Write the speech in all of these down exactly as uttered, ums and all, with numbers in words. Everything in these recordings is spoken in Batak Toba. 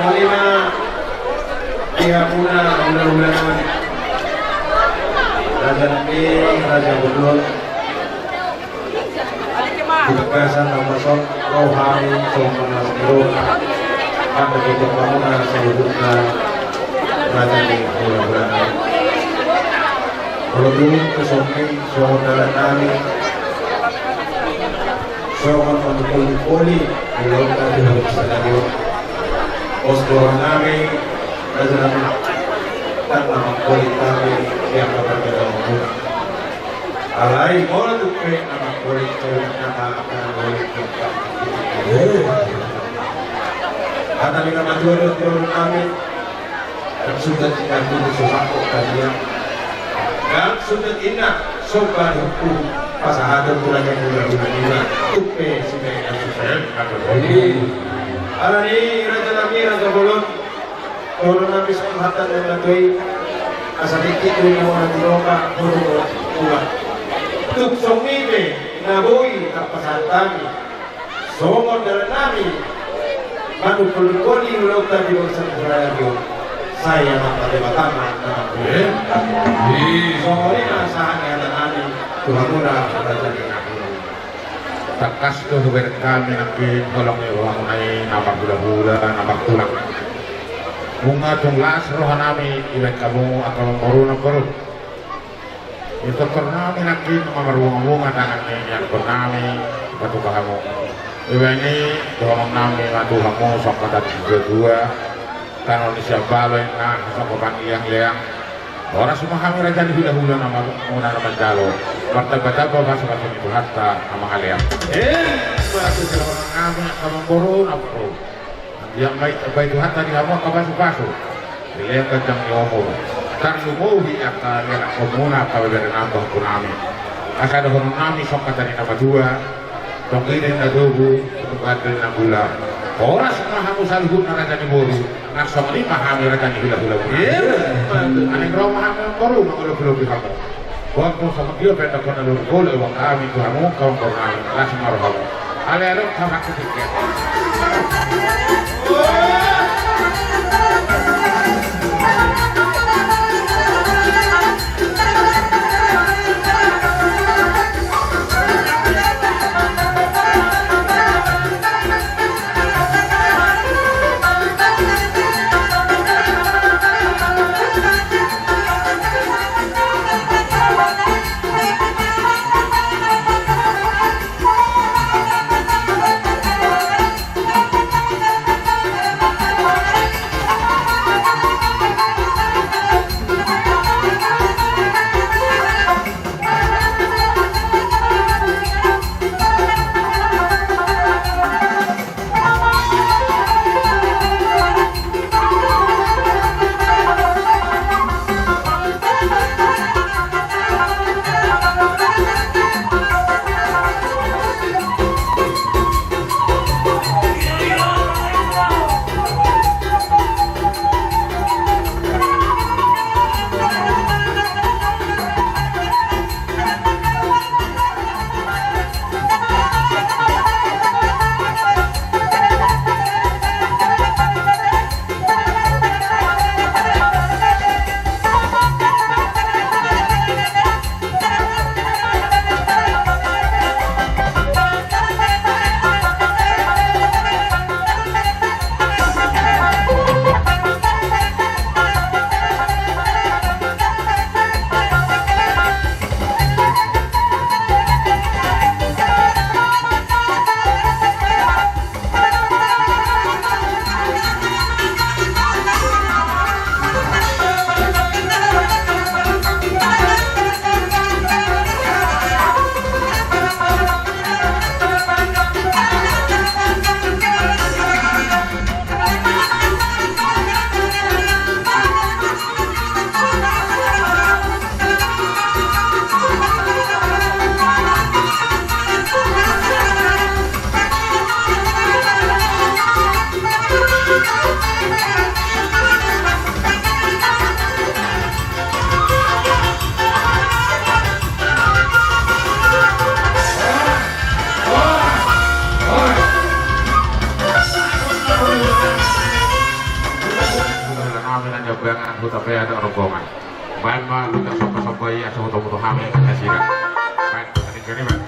Lima, di hamuna hulahula nami, raja nami, raja bolon. Di bagasan na pasok roha ni songon na siro. Maka tutup hamuna saluhutna, raja ni hulahula nami. Molo tung songon i songon dalan nami. Songon manungkun poli di laut nami di stadion. Pos roha nami, raja nami. Tang na mangkoli nami, yang kabar kita mamuna. Alai molo tung pe na mangkoli, na mangkoli. Hata ni na matua do, tiro nami. Dang suda tindaku tu so sangkok kadia. Dang suda tindak so bani hukum pasahaton tu raja ni hulahula nami. Tung pe sibaen na susah. Alani raja nami, raja bolon. Toro nami songon hata ni na matua i. Asa dikit do i na mona tiroka boru boru. Tung songon i be na boi tarpasahat hami. Songon dalan nami manungkun poli di laut nami di bagasan hulahula nami. Sai Amanta Debata ma na mangkoli. Songon i ma sahat ni hata nami tu hamuna, raja ni nami. Tangkas do hubereng hami nangkin holong ni rohamuna i na marhulahula, na martulang. Nunga tung las roha nami dibaen hamu angka amangboru, namboru. Di tongtong nami nangkin mamaruangmuang tangan ni angka nami patupa hamu. Dibaen i dohonon nami ma tu hamu songon hata ni situa-tua. Tano ni siambalo inna, songon panggiang leang. Horas ma hami raja ni hulahula na mamuna na manjalo. Martambatamba pasu-pasu ni Tuhanta na mangalean. Emma tutu. Dohonon nami angka amangboru, namboru. Ia ma i tambai Tuhanta di hamu angka pasu-pasu. Dilehon ganjang ni umur. Tarlumobi angka ianakhonmuna, angka beberenami, pahompunami. Asa dohonon nami songon hata ni na matua. Tonggor ni na togu, tonggor ni na gula. Horas ma hamu saluhutna raja ni boru. Nang songon i ma hami raja ni hulahula. Iya. Aning ro ma hami amangboru mangolopi-lopi hamu. Boan do songon dia pe ndang hona lori bola iwang hami tu hamu, kawan-kawan nami, las ma rohamu. Alai adong hata na tingki. Nang Jambangan, Hutapea dohot rombongan. Baen ma lutung somba-somba i asa huto-huto hami nasida. Baen, paning gariban.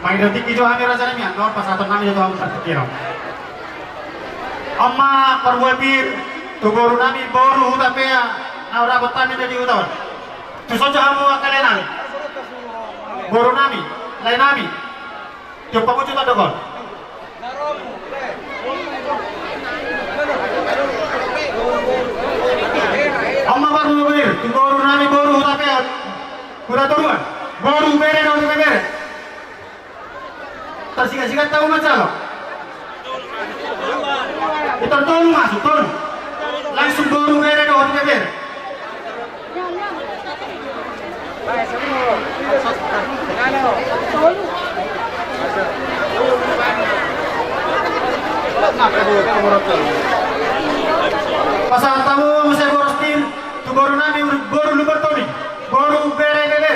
Mangido tingki jo hami raja nami, annon pasahaton nami jo tu hamu partingkian on. On ma parbue pir tu boru nami, boru Hutapea, na hurapot hami di huta on. Tuson jo hamu angka lae nami, boru nami, lae nami. Tiop pamuju tandok on. On ma parbue pir tu boru nami, boru Hutapea, Hutatoruan, boru bere dohot bebere. Tarsigasigata hamu manjalo. Ito tolu masuk, tolu. Langsung boru bere dohot bebere. Pasahat hamu muse boras pir tu boru nami, boru Lumban Tobing, boru bere bebere.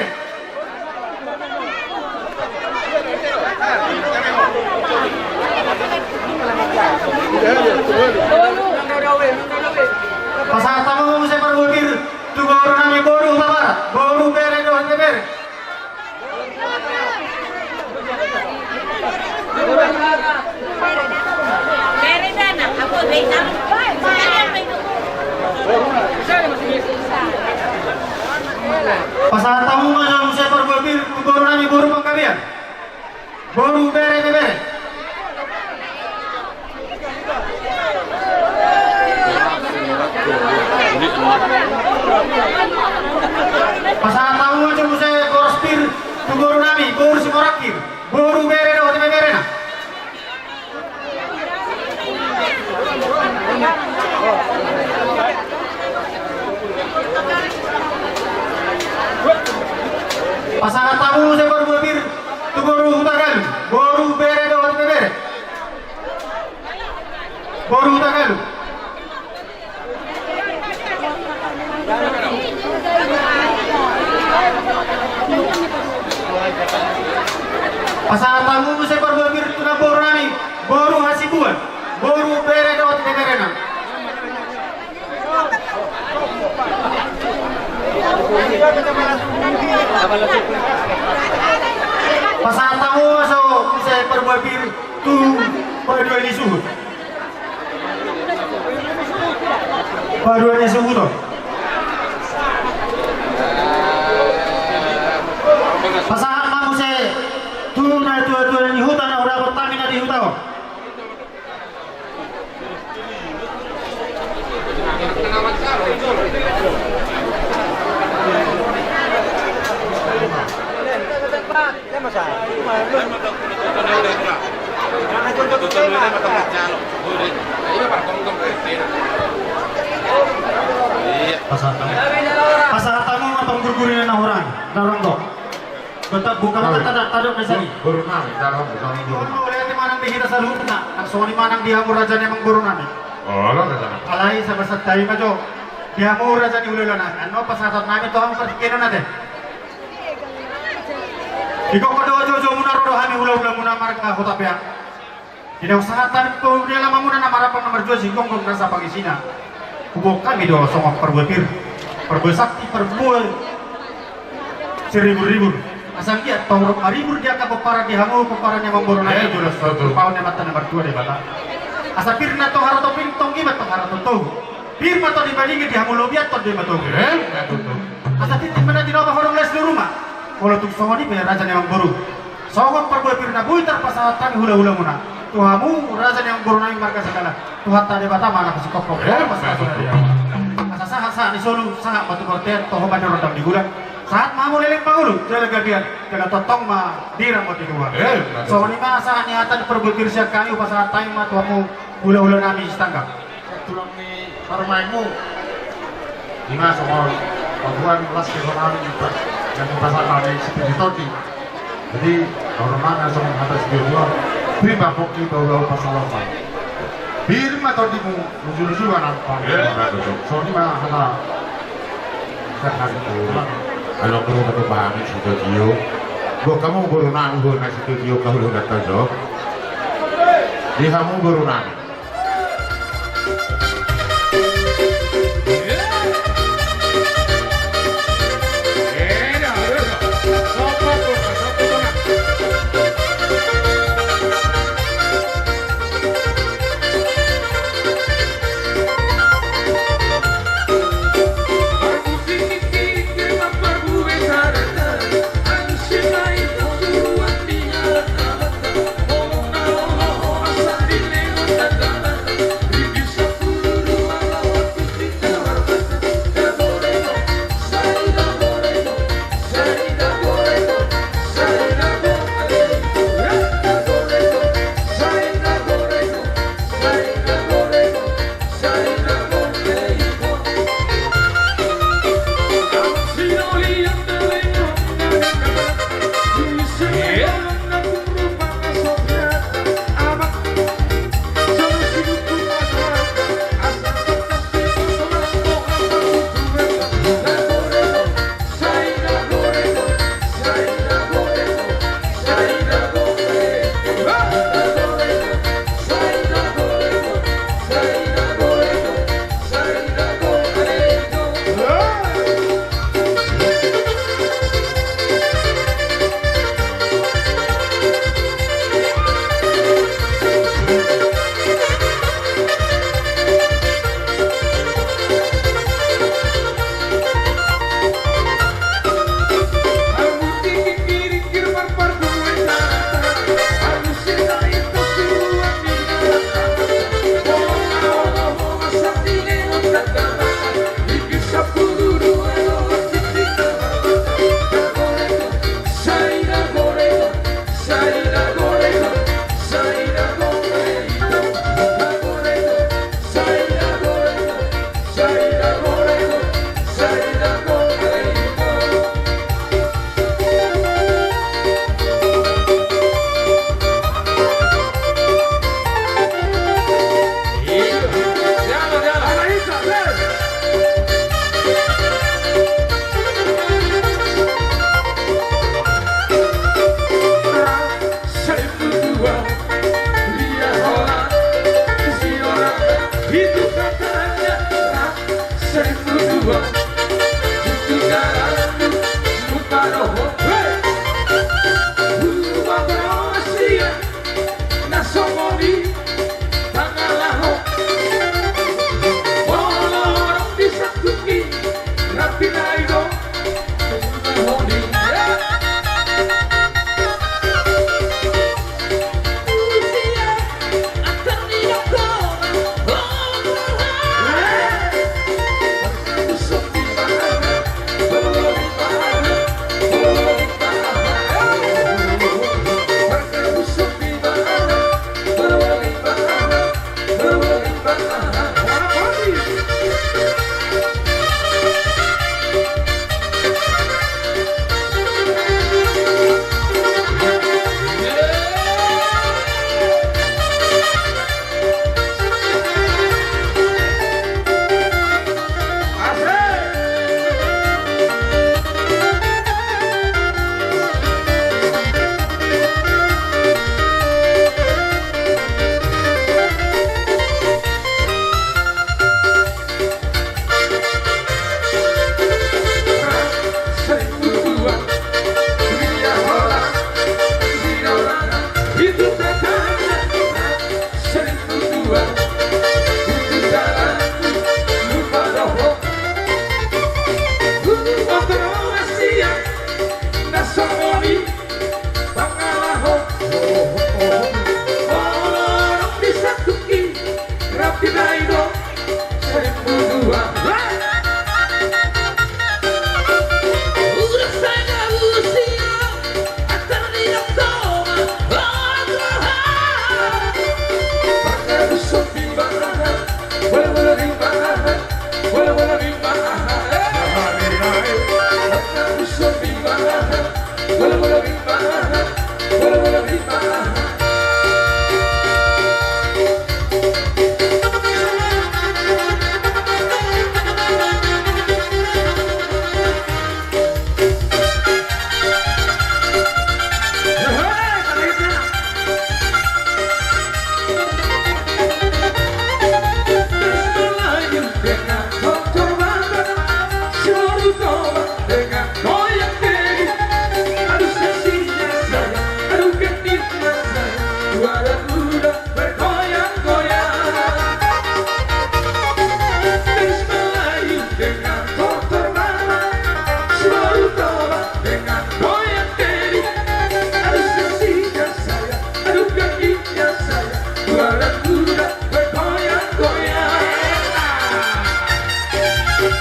Pasahat hamu muse parbue pir tu boru nami, boru Hutabarat, boru bere dohot bebere. Pasahat hamu ma muse parbue pir tu boru nami, boru Panggabean, boru bere bebere. Pasahat hamu ma jo muse boras pir tu boru nami, boru Simorangkir, boru bere dohot beberena. Pasahat hamu muse parbue pir tu boru Hutagalung, boru bere dohot bebere. Boru Hutagalung. Pasahat hamu muse parbue pir tu namboru nami, boru Hasibuan, boru bere dohot beberena. Pasahat hamu muse parbue pir tu paduan ni suhut. Paduan ni suhut on. Pasahat ma muse tu natuatua ni huta na hudapot hami na di huta on. Pasahat hamu. Pasahat hamu ma panggurguri na hurang. Dorong do. Betul, bukan. Tadok, tadok, tadok, tadok. Boru nami, dorong, dorong, dorong. Songon i manang di hita saluhutna, songon i manang di hamu raja ni amangboru nami. Alai sabar santai ma jo. Di hamu raja ni hulahula nami, annon pasahaton nami tu hamu partingkian on ate. Di gokhon do joujou muna ro do hami hulahula muna marga Hutapea. Di naung sahat hami tu di alaman muna na marampang na marjua sigomgom nasa pangisina. Huboan hami do songon parbue pir, parbue sakti, parbue siriburribur. Asa anggiat torop maribur di angka pomparan di hamu, pomparan ni amangboru nami. Jolo songon tumpahon ni amanta na martua Debata. Asa pir ma tong harato pir, tonggi ma tong harato togu. Pir ma tong di madingin, di hamu lobian tong di matogu. Asa tintin ma na tinopa horong las ni ruma. Molo tung songon i pe raja ni amangboru. Songon parbue pir na boi tarpasahat hami hulahula muna tu hamu raja ni amangboru nami marga Sagala. Tuhanta Debata ma na pasikophop. Asa sahat sahat ni solu, sahat ma tu bontean, toho ma di rondang di bulan. Sahat ma hamu leleng mangolu, jala gabe, jala tongtong ma di ramoti tua. Songon i ma sahat ni hata ni parbue pir sian hami, hupasahat hami ma tu hamu hulahula nami Sitanggang. Tulang ni parumaenmu. I ma songon paduan las ni roha nami, na hupasahat nami sipiti tondi. Jadi, parumaen nami songon hata sipiti tua. Pir ma pongki, paulao, pasalosa. Pir ma tondimu, luju-luju ma nang. Songon i ma hata. Alai boru nami, sitio-tio. Boha hamu boru nami, boha na sitio-tio, hulahula nami jo. Di hamu boru nami. Bergoyang-goyang. Gadis Melayu dengan kotor mata, si Boru Toba dengan goyang keri. Aduh seksinya sayang, aduh gadisnya sayang, dua anak muda bergoyang-goyang.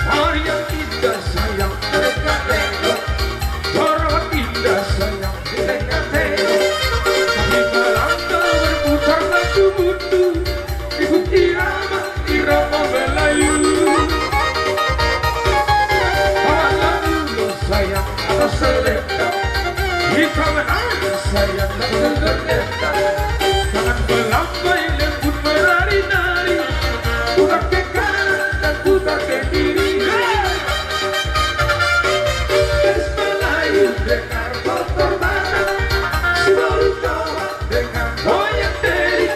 Hari yang indah sayang, mereka tengok. Coro indah sayang, mereka tengok. Di malam kau berputar maju mundur, ikut irama, irama Melayu. Awan lalu lo sayang, atas selendang. Di kawanan sayang, tak terdendam. Tangan melambai, lembut menari-nari. Putar ke kanan dan putar ke kiri. Hey! Gadis Melayu dengan kotor mata, si Boru Toba dengan goyang keri.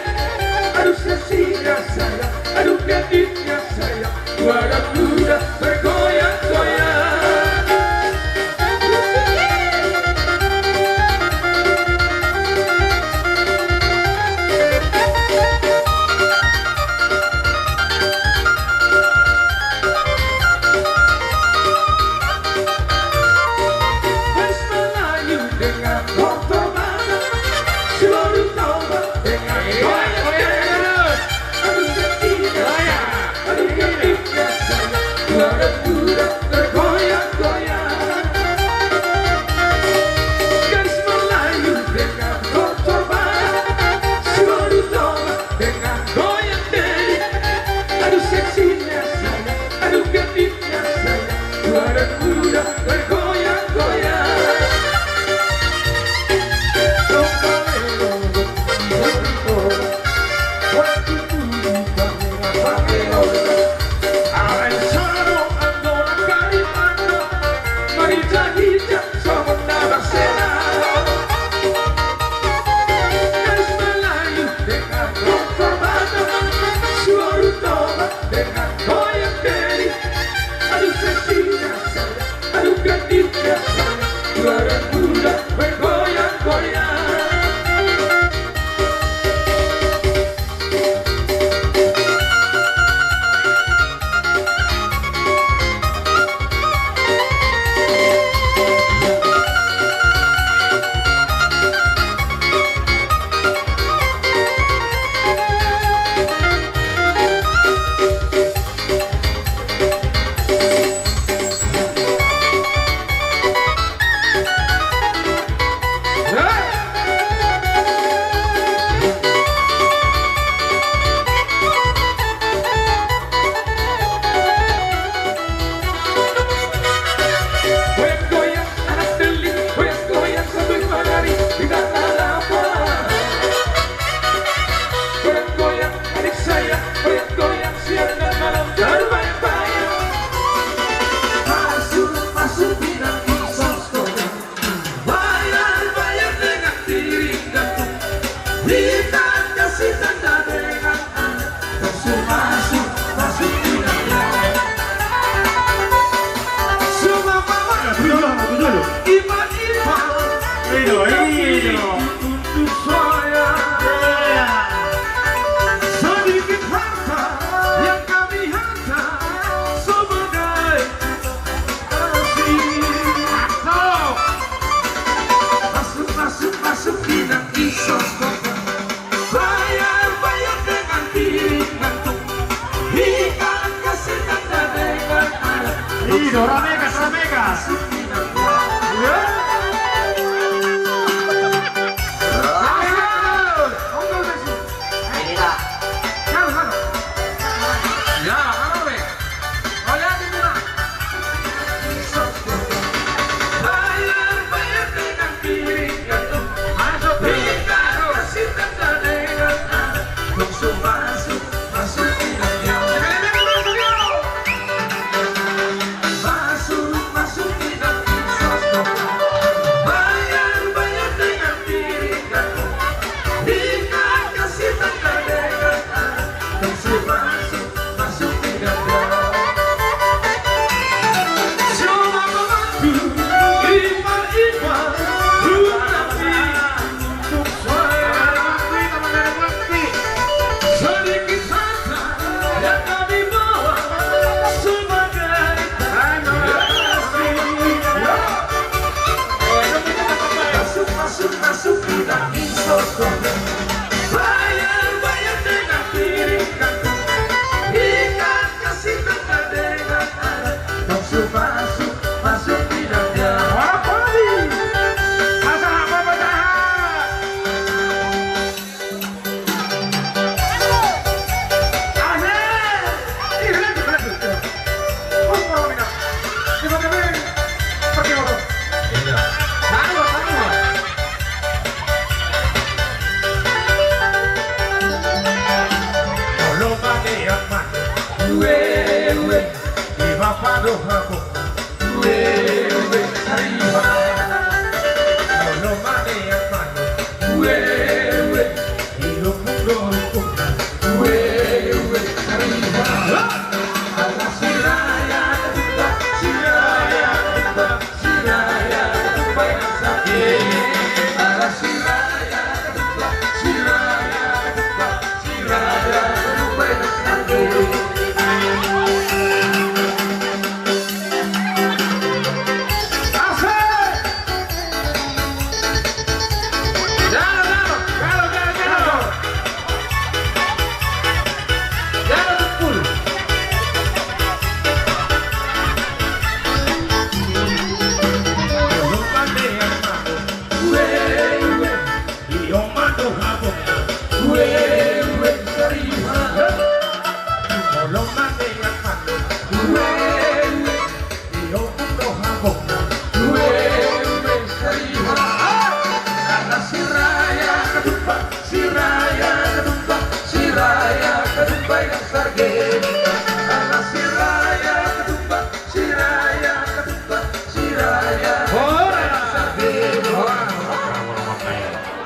Aduh seksinya sayang, aduh gadisnya sayang, dua anak muda bergoyang-goyang. Gadis Melayu dengan kotor mata, si Boru Toba dengan goyang keri. Aduh seksinya sayang, aduh gadisnya sayang, dua anak muda bergoyang-goyang. Gadis Melayu dengan kotor mata, si Boru Toba dengan goyang keri. Aduh seksinya sayang, aduh gadisnya sayang, dua anak muda bergoyang-goyang. Gadis Melayu dengan kotor mata, si Boru Toba dengan goyang keri. Aduh seksinya sayang, aduh gadisnya sayang, dua anak muda bergoyang-goyang. Goyang-goyang anak Delhi, goyang-goyang sambil menari di tengah lapangan. Goyang-goyang adik saya, goyang-goyang siang dan malam, terbayang-bayang. Masuk, masuk, pinang kisos, goyang. Bayar, bayar dengan piring gantung. Hitam kasih tanda dengan anak. Masuk, masuk, masuk, pinang. Semua paman. Iman, iman. Ido, ido. Untuk saya. Iya. Sedikit harta yang kami hantar sebagai kasih. Masuk. Masuk, masuk, masuk, pinang kisos, goyang. Bayar, bayar dengan piring gantung. Ikan kasih tanda dengan anak. Ido, ramegas, ramegas. Masuk, pinang. Iya. Masuk. Ongkol masuk. Ini dah. Jauh sana. Ya, apa, Be? Oh, ya, di mana? Bayar, bayar dengan piring gantung. Mana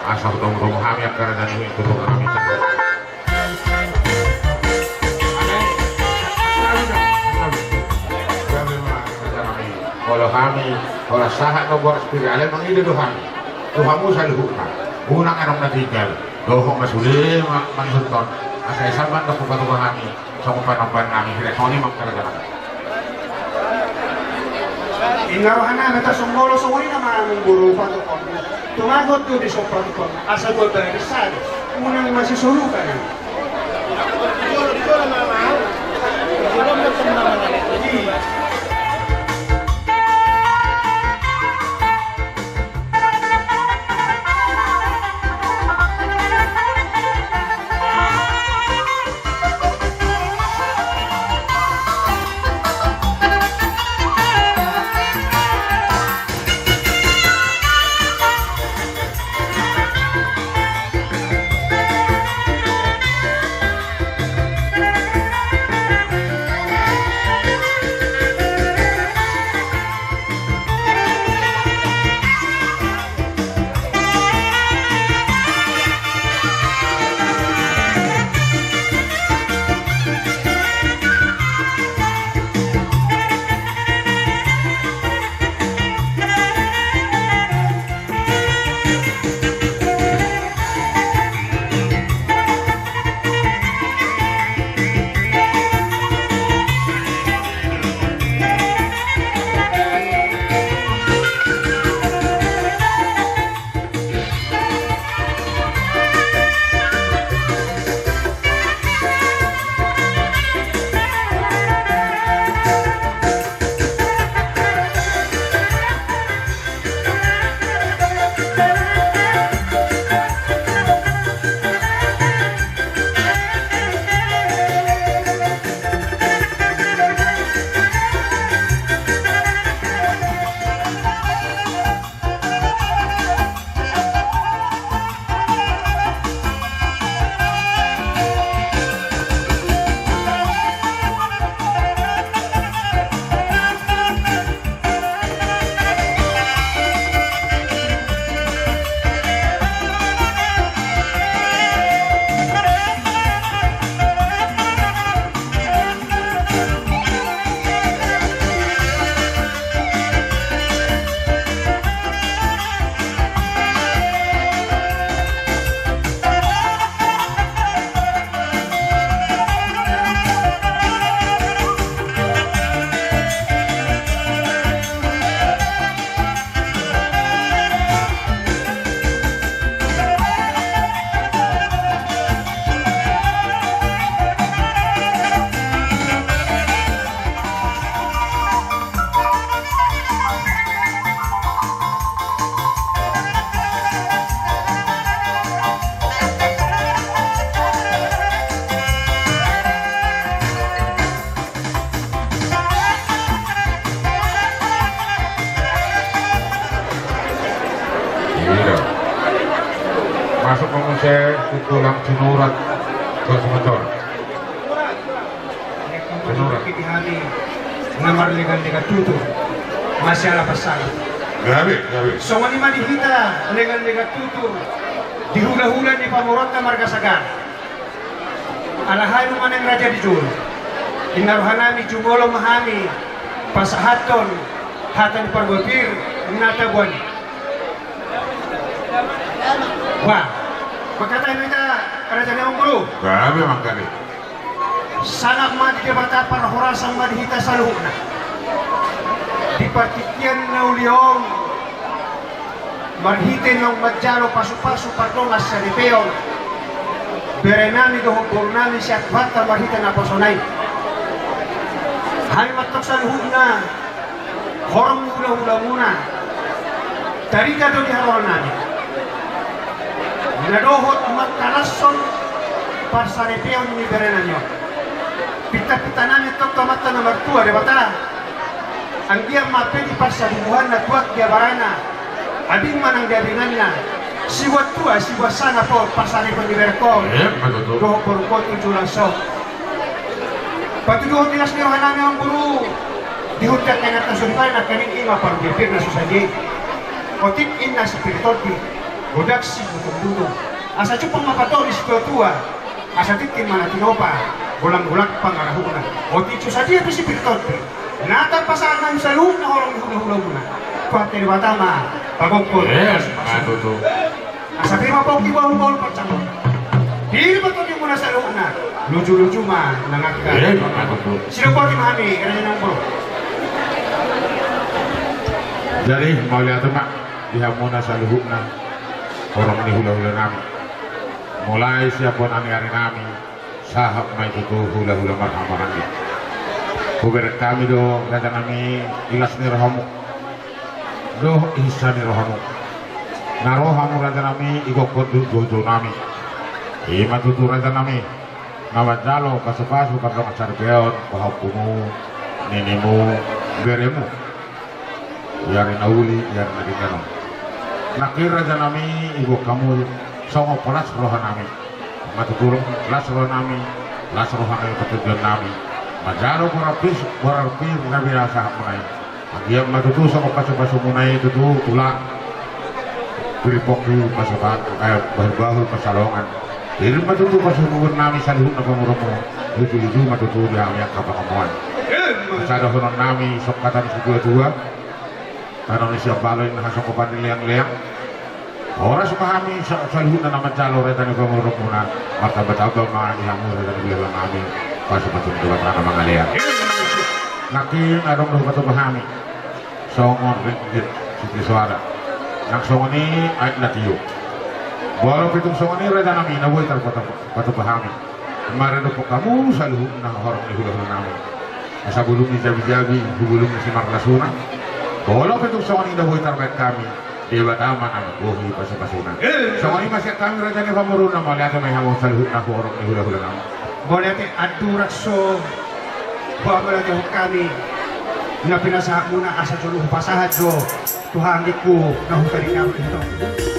Asa hutong-hutong hami angka raja ni, hutong hami. Olo hami, olo sahat do boras pir, alai mangida do hami tu hamu saluhutna. Unang adong na tinggal. Dohot ma sude ma mangihuthon. Asa i sambat do hupatupa hami. Songon panombahan nami, hira songon i ma angka raja nami. Inna roha nami, asa songon i ma songon i ma amangboru patupahon. Tumagot do di son patupahon. Asa dua baris sada. Unang masisolukan. Masuk ma muse tu tulang Sinurat. Tulang Sinurat. Sinurat. Di hami na marlegan-legan tutu. Masih ala pasal. Gabe, gabe. Songon i ma di hita legan-legan tutu. Di hula-hula ni pamoruonta marga Sagar. Alai nunga naeng raja di jolo. Inna rohanami jumolo ma hami pasahathon hata ni parbue pir na taboan i. Bah, mangkatai ma hita raja ni amang boru. Bah, memang kali. Sangap ma di Debata, parhorasan ma di hita saluhutna. Di partingkian na uli on, marhite naung manjalo pasu-pasu pardongan saripeon berenami dohot borunami sian Tuhanta marhite naposona i. Hami ma antong saluhutna horong ni hula-hulamuna, tarida do di harorannami na dohot mangkalashon parsaripeon ni berenami on. Pinta-pintanami antong tu Amanta na martua Debata. Anggiat ma pe di parsabubuhanna tuak di abarana, abing ma nang di abinganna, sibuat tua sibuat sangap on parsaripeon ni berengkon. Emma tutu. Dohot borungkon tu joloan on. Patuduhon di las ni rohanami amang boru, di hundang na inanta soripada nangkaning i ma parbue pir na so sadia i. Otik inna si Pir Tondi, godang si Butung-butung. Asa jumpang ma pandohan ni situa-tua, asa tingting ma na tinopa, golang-golang pangarahutna. Otik so sadia pe si Pir Tondi na tarpasahat nami saluhutna horong ni hula-hulamuna. Tuhanta Debata ma pagokhon. Emma tutu. Asa pir ma pongki, bahul-bahul pansalongan. Pir ma tondimuna saluhutna, luju-luju ma nang angka. Emma tutu. Sidok boti ma hami, raja ni amang boru. Jadi mauliate ma di hamuna saluhutna horong ni hula-hulanami. Mulai sian bona ni arinami sahat ma i tutu hula-hula marhahamaranggi. Hubereng hami do rajanami di las ni rohamu dohot hinsa ni rohamu. Na ro hamu rajanami igokhon tu joujounami. I ma tutu rajanami na manjalo pasu-pasu pardongan saripeon pahompumu, ninimu, beremu. Di ari na uli, di ari na denggan on. Nangkin rajanami iboan hamu songon palas rohanami. Ma tutu las rohanami, las rohanami, patondionnami. Manjalo borar pir, borar pir na binasahanmuna i. Anggiat ma tutu songon pasu-pasumuna i tutu tulang. Pir pongki pasahat, eh, bahul-bahul pansalongan. Pir ma tutu pasu-pasumuna i saluhutna pamoruonmu. Luju-luju ma tutu di hami angka pangomoan. Emma. Sada dohononnami songon hata ni situa-tua. Tano ni sian balo inna hasongopan ni leang-leang. Horas ma hami sa-, saluhutna na manjalo raja ni pamoruonmuna. Martamba-tamba ma di hamu raja ni hula-hulanami. Pasu-pasu ni Debata na mangalean. Nangkin adong do hupatupa hami songon ringgit sitio soara. Nang songon i aek na tio. Molo pe tung songon i rajanami na boi tarpatupa hami. Maradophon hamu saluhutna horong ni hula-hulanami. Asa bulung ni jabi-jabi tu bulung ni simarlasuna. Molo pe tung songon i na boi tarbaen hami, Debata ma na mambohi pasu-pasuna. Emma. Songon i ma sian hami raja ni pamoruon, mauliate ma di hamu saluhutna horong ni hula-hulanami. Mauliate, andorang so boha mauliatehon hami na pinasahatmuna, asa jolo hupasahat do tu hami ningku na hutadingkon i.